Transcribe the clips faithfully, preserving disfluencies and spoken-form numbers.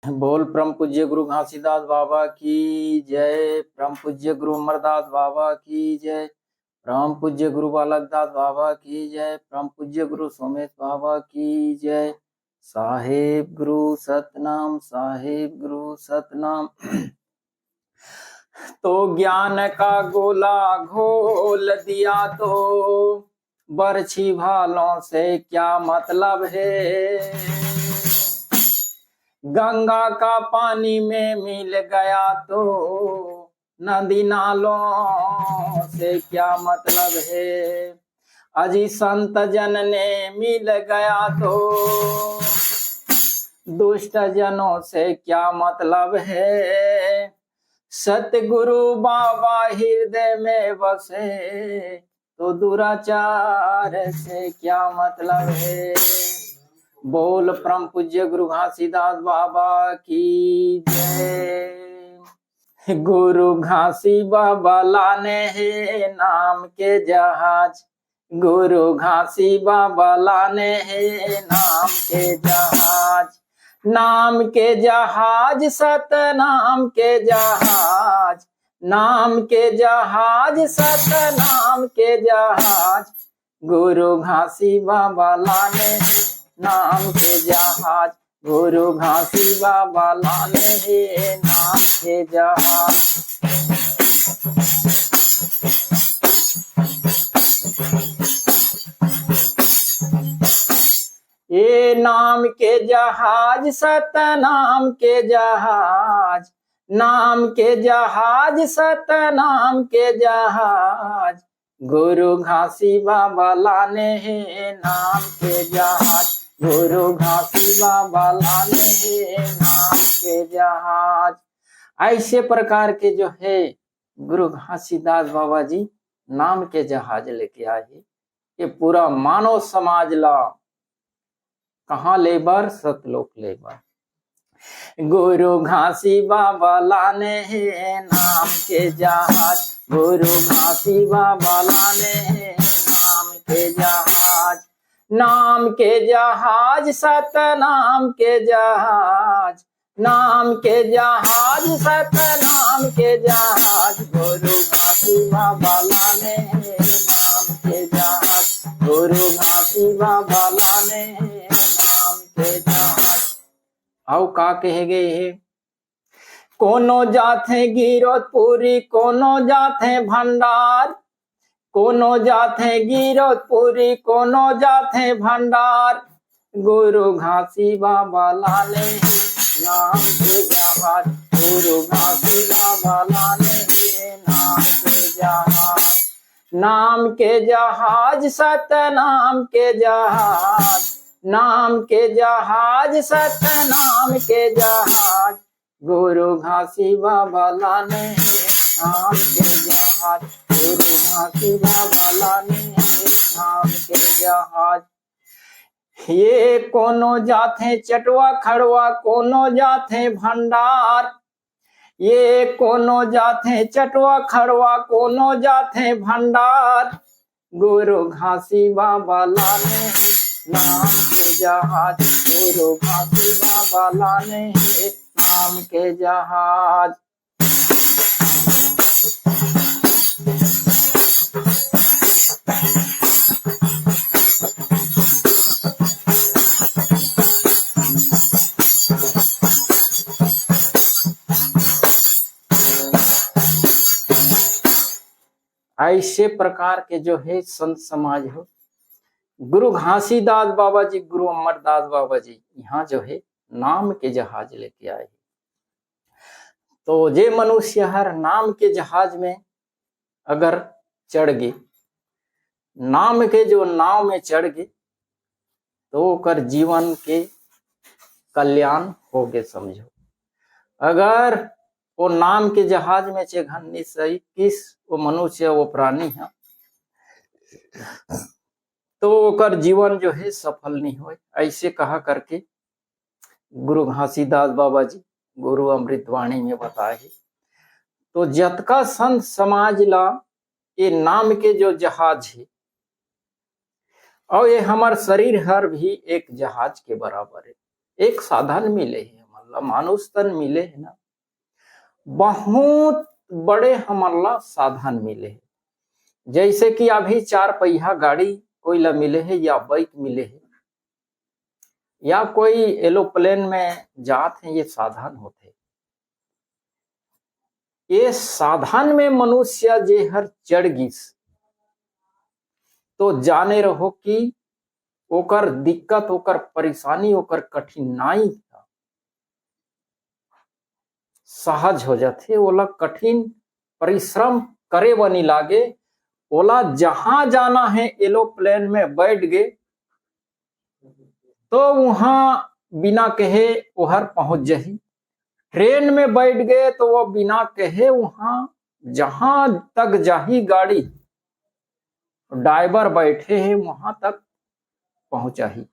बोल परम पूज्य गुरु घासीदास बाबा की जय, परम पूज्य गुरु अमरदास बाबा की जय, परम पूज्य गुरु बालक दास बाबा की जय, परम पूज्य गुरु सोमेश बाबा की जय। साहेब गुरु सतनाम, साहेब गुरु सतनाम। तो ज्ञान का गोला घोल दिया तो बरछी भालों से क्या मतलब है? गंगा का पानी में मिल गया तो नदी नालों से क्या मतलब है? अजी संत जन ने मिल गया तो दुष्ट जनों से क्या मतलब है? सतगुरु बाबा हृदय में बसे तो दुराचार से क्या मतलब है? बोल परम पूज्य गुरु घासीदास बाबा की जय। गुरु घासी बाबा लाने हे नाम के जहाज, गुरु घासी बाबा लाने हे नाम के जहाज, नाम के जहाज, सतनाम के जहाज, नाम के जहाज, सतनाम के जहाज, गुरु घासी बाबा लाने हे नाम के जहाज, गुरु घासी बाबा लाने हे नाम के जहाज। ये नाम के जहाज, सतनाम के जहाज, नाम के जहाज, सतनाम के जहाज, गुरु घासी बाबा लाने हे नाम के जहाज, गुरु घासी बाबा लाने हे नाम के जहाज। ऐसे प्रकार के जो है गुरु घासीदास बाबा जी नाम के जहाज लेके आए हे। ये पूरा मानव समाज ला कहाँ ले बर? सतलोक ले बर। गुरु घासी बाबा लाने हे नाम के जहाज, गुरु घासी बाबा लाने हे नाम के जहाज, नाम के जहाज, सतनाम के जहाज, नाम के जहाज, सतनाम के जहाज, गुरु घासी बाबा लाने हे नाम के जहाज, गुरु घासी बाबा लाने हे नाम के जहाज। अउ का कहे गए हे? कोनो जाथे गिरौदपुरी, कोनो जाथे भंडार, कोनो जाथे गिरौदपुरी, कोनो जाथे भंडार, गुरु घासी बाबा लाने हे नाम के जहाज, गुरु घासी बाबा लाने हे नाम के जहाज, नाम के जहाज, सतनाम के जहाज, नाम के जहाज, सतनाम के जहाज, गुरु घासी बाबा लाने हे नाम के जहाज, गुरु घासी बाबा लाने हे नाम के जहाज। ये कोनो जाथे चटवा खड़वा, कोनो जाथे भंडार, ये कोनो जाथे चटवा खड़वा, कोनो जाथे भंडार, गुरु घासी बाबा लाने हे नाम के जहाज, गुरु घासी बाबा लाने हे नाम के जहाज। ऐसे प्रकार के जो है संत समाज हो, गुरु घासीदास बाबा जी, गुरु अमरदास बाबा जी यहाँ जो है नाम के जहाज लेके आए। तो जे मनुष्य हर नाम के जहाज में अगर चढ़ गे, नाम के जो नाव में चढ़ गे, तो ओकर जीवन के कल्याण होगे समझो। अगर वो नाम के जहाज में चेघन नहीं सही किस वो मनुष्य, वो प्राणी है, तो ओकर जीवन जो है सफल नहीं होए। ऐसे कहा करके गुरु घासीदास बाबा जी गुरु अमृतवाणी में बताए हे। तो जतका संत समाज ला ये नाम के जो जहाज हे, और ये हमर शरीर हर भी एक जहाज के बराबर है, एक साधन मिले हे हमन मानुष तन मिले हे ना, बहुत बड़े हमन ला साधन मिले हे। जैसे कि अभी चार पहिया गाड़ी कोई ला मिले हे या बाइक मिले हे या कोई एरोप्लेन में जात हे, ये साधन होथे। ये साधन में मनुष्य जे हर चढ़ गिस, तो जाने रहो कि ओकर दिक्कत, ओकर परेशानी, ओकर कठिनाई सहज हो जाथे। ओला कठिन परिश्रम करे बर नी लागे। ओला जहां जाना हे, एरोप्लेन में बैठ गे तो वहां बिना कहे ओहर पहुंच जाही। ट्रेन में बैठ गे तो वो बिना कहे वहां जहां तक जाही गाड़ी, ड्राइवर बैठे हे वहां तक पहुंचाही।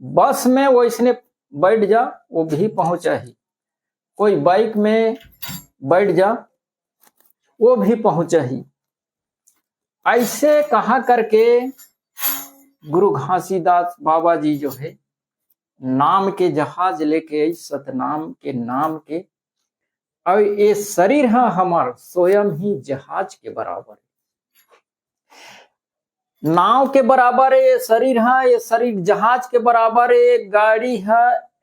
बस में वैसने बैठ जा, वो भी पहुंचाही। कोई बाइक में बैठ जा, वो भी पहुंचाही। ऐसे कहा करके गुरु घासीदास बाबा जी जो है, नाम के जहाज लेके आई, सतनाम के नाम के। और ये शरीर ह हमर स्वयं ही जहाज के बराबर है, नाव के बराबर है ये शरीर ह। ये शरीर जहाज के बराबर है, ये गाड़ी ह,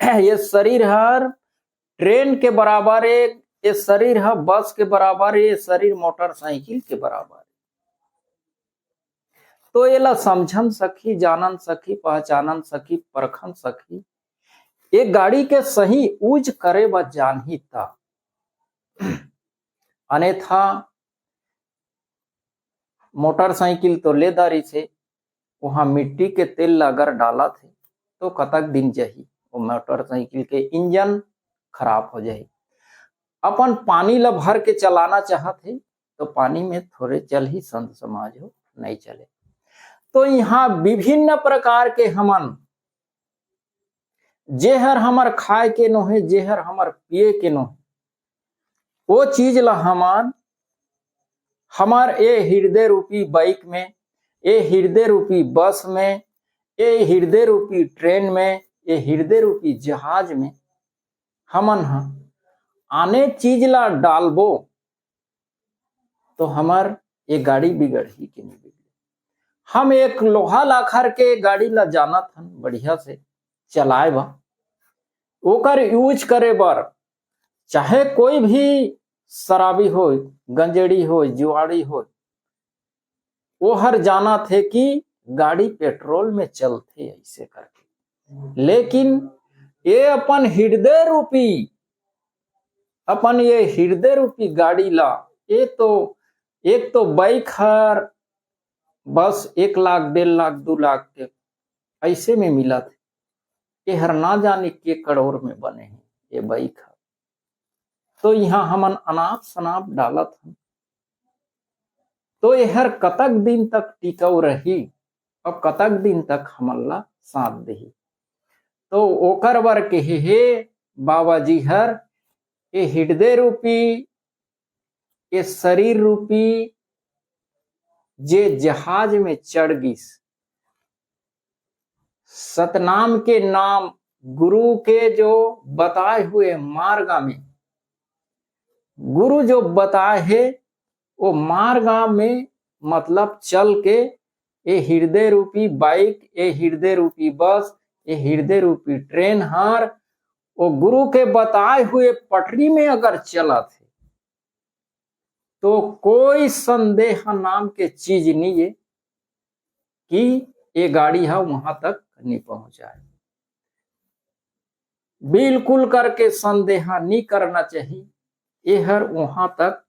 ये शरीर ह ट्रेन के बराबर है, ये शरीर ह बस के बराबर है, ये शरीर मोटरसाइकिल के बराबर है। तो एला समझन सखी, जानन सखी, पहचानन सखी, परखन सखी, ये गाड़ी के सही यूज करे बर जानही त। अन्यथा मोटरसाइकिल तो ले दारिस हे, वहां मिट्टी के तेल ला अगर डालत हे तो कतक दिन जाही, वो मोटरसाइकिल के इंजन खराब हो जाही। अपन पानी ला भर के चलाना चाहत हे तो पानी में थोड़े चलही संत समाज हो, नहीं चले। तो यहाँ विभिन्न प्रकार के हमन, जेहर हमर खाए के नोहे, जेहर हमर पिए के नोहे, वो चीज ला हमन हमर ए हृदय रूपी बाइक में, ए हृदय रूपी बस में, ए हृदय रूपी ट्रेन में, ए हृदय रूपी जहाज में हमन ह आने चीज ला डालबो तो हमर ये गाड़ी बिगड़ही कि नहीं बिगड़ही। हम एक लोहा लाखर के गाड़ी ला जानत हन बढ़िया से चलाए बर, ओकर यूज करे बर, चाहे कोई भी शराबी हो, गंजेड़ी हो, जुआड़ी हो, वो हर जानत हे कि गाड़ी पेट्रोल में चलथे ऐसे करके। लेकिन ये अपन हृदय रूपी, अपन ये हृदय रूपी गाड़ी ला, ये तो एक तो बाइक हर बस एक लाख, डेढ़ लाख, दू लाख के ऐसे में मिलत हे। ये हर ना जाने के करोड़ में बने हे ये बाइक हर। तो यहाँ हमन अनाप शनाप डालत हन, तो ये हर कतक दिन तक टिकाऊ रही और कतक दिन तक हमन ला साथ देही। तो ओकर बर कहे हे बाबा जी हर, ये हृदय रूपी, ये शरीर रूपी जे जहाज में चढ़ गिस, सतनाम के नाम गुरु के जो बताए हुए मार्ग में, गुरु जो बताए हे वो मार्ग में, मतलब चल के, ये हृदय रूपी बाइक, ये हृदय रूपी बस, ये हृदय रूपी ट्रेन हर वो गुरु के बताए हुए पटरी में अगर चलत हे तो कोई संदेह नाम के चीज नहीं है कि ये गाड़ी हा वहां तक नहीं पहुंचाए। बिल्कुल करके संदेह नहीं करना चाहिए, ये हर वहां तक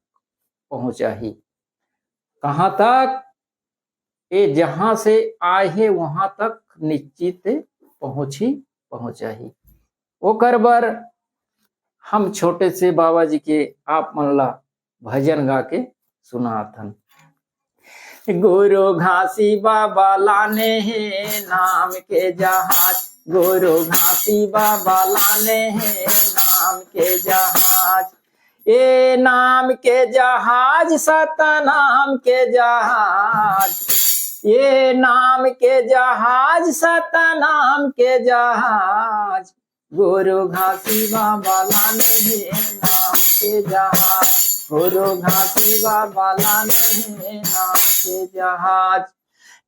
पहुंचाही। कहां तक? ये जहां से आए हे वहां तक निश्चित पहुंची, पहुंचाही। ओकर बर हम छोटे से बाबा जी के आप मन ला भजन गा के सुनात हन। गुरु घासी बाबा लाने हे नाम के जहाज, गुरु घासी बाबा लाने हे नाम के जहाज। ये नाम के जहाज, सतनाम के जहाज, ये नाम के जहाज, सतनाम के जहाज। गुरु घासी बाबा लाने हे नाम के जहाज, गुरु घासी बाबा लाने हे नाम के जहाज।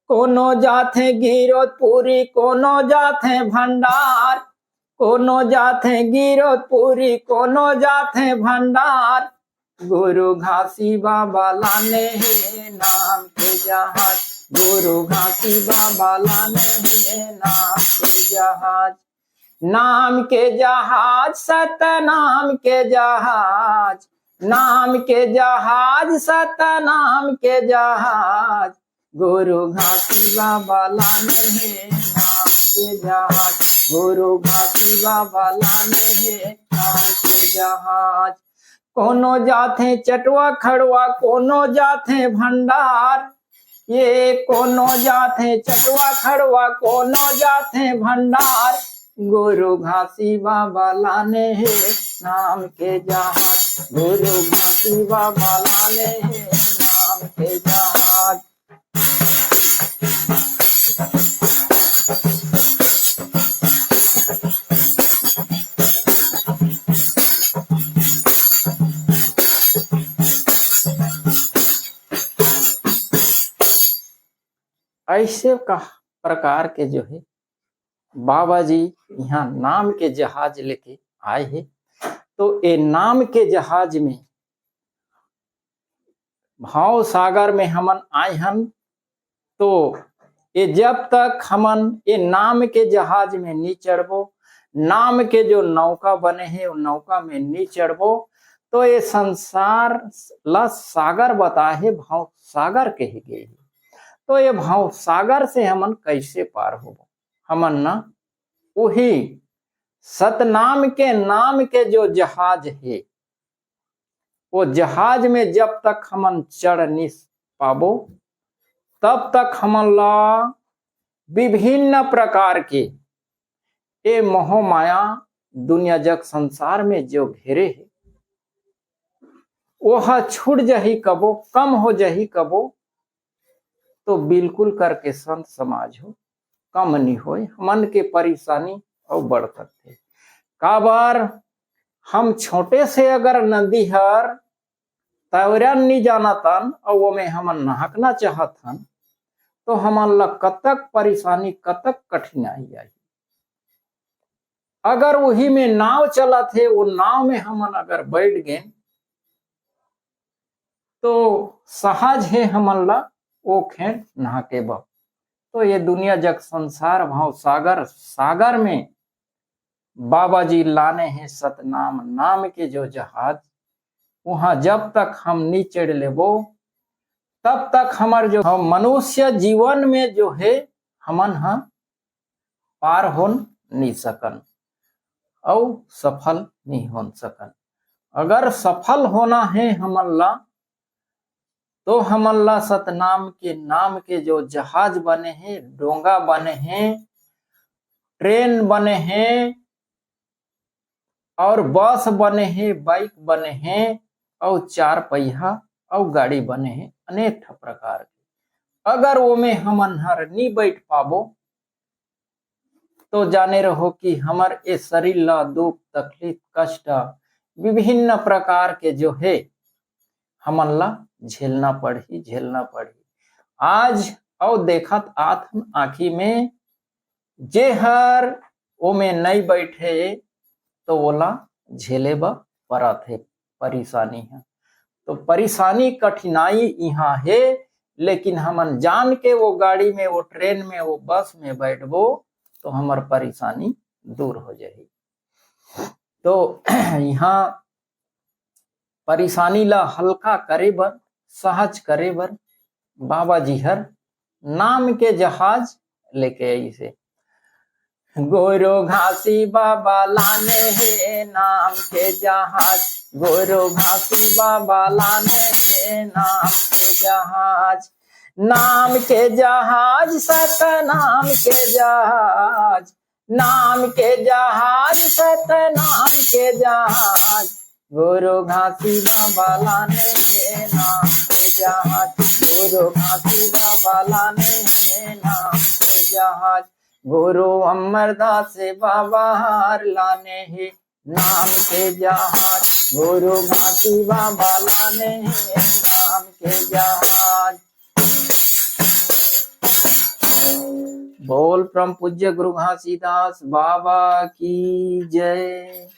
कोनो जाथे गिरोधपुरी, कोनो जाथे भंडार, कोनो जाथे गिरोधपुरी, कोनो जाथे भंडार। गुरु घासी बाबा लाने हे नाम के जहाज, गुरु घासी बाबा लाने हे नाम के जहाज। नाम के जहाज, सतनाम के जहाज, नाम के जहाज, सतनाम के जहाज। गुरु घासी बाबा लाने हे नाम के जहाज, गुरु घासी बाबा लाने हे नाम के जहाज। कोनो जाथे चटवा खड़वा, कोनो जाथे भंडार, ये कोनो जाथे चटवा खड़वा, कोनो जाथे भंडार। गुरु घासी बाबा लाने हे नाम के जहाज, गुरु घासी बाबा लाने हे नाम के जहाज। ऐसे का प्रकार के जो है बाबा जी यहाँ नाम के जहाज लेके आए हे। तो ये नाम के जहाज में, भाव सागर में हमन आए हन, तो ये जब तक हमन ये नाम के जहाज में नी चढ़बो, नाम के जो नौका बने हे, वो नौका में नी चढ़बो, तो ये संसार ला सागर बताए हे, भाव सागर कहे गए हे। तो ये भाव सागर से हमन कैसे पार होबो? हमन ना वही सतनाम के नाम के जो जहाज हे, वो जहाज में जब तक हमन चढ़ नी पाबो, तब तक हमन ला विभिन्न प्रकार के ए मोह माया दुनिया जग संसार में जो घेरे हे, वो ह छूट जाही कबो, कम हो जाही कबो, तो बिल्कुल करके संत समाज हो, कम नी होय, हमन के परेशानी अउ बढ़ सकथे। काबर हम छोटे से अगर नदी हर तैरन नी जानतन अउ ओमे हमन नहकना चाहत हन, तो हमन ला कतक परेशानी, कतक कठिनाई आही। अगर वही में नाव चलत हे, वो नाव में हमन अगर बैठ गेन, तो सहज हे हमन ला ओ खेन नहाके बर। तो ये दुनिया जग संसार भाव सागर, सागर में बाबा जी लाने हे सतनाम नाम के जो जहाज, वहां जब तक हम नी चढ़ लेबो, तब तक हमर जो हम मनुष्य जीवन में जो हे, हमन ह पार होन नी सकन अउ सफल नी होन सकन। अगर सफल होना हे हमन ला, तो हमन ला सतनाम के नाम के जो जहाज बने हे, डोंगा बने हे, ट्रेन बने हे, और बस बने हे, बाइक बने हे, और चार पहिया और गाड़ी बने हे, अनेक ठा प्रकार के। अगर ओमे हमन हर नी बैठ पाबो, तो जाने रहो कि हमर ए शरीर ला दुख, तकलीफ, कष्ट, विभिन्न प्रकार के जो हे, हमन ला झेलना पड़ही, झेलना पड़ही। आज अउ देखत आत हन आँखी में, जे हर ओमे नई बैठे, तो ओला झेले बर परत हे परेशानी ह। तो परेशानी, कठिनाई इहाँ हे, लेकिन हमन जान के वो गाड़ी में, वो ट्रेन में, वो बस में बैठबो, तो हमर परेशानी दूर हो जाही। तो इहाँ परेशानी ला हल्का करे बर, सहज करे बर बाबा जी हर नाम के जहाज लेके आइसे। गुरु घासी बाबा लाने हे नाम के जहाज, गुरु घासी बाबा लाने हे नाम के जहाज। नाम के जहाज, सतनाम के जहाज, नाम के जहाज, सतनाम के जहाज। गुरु घासी बाबा लाने हे नाम के जहाज, गुरु घासी बाबा लाने हे नाम के जहाज। गुरु अमरदास बाबा हर लाने हे नाम के जहाज, गुरु घासी बाबा लाने हे नाम के जहाज। बोल परम पूज्य गुरु घासीदास बाबा की जय।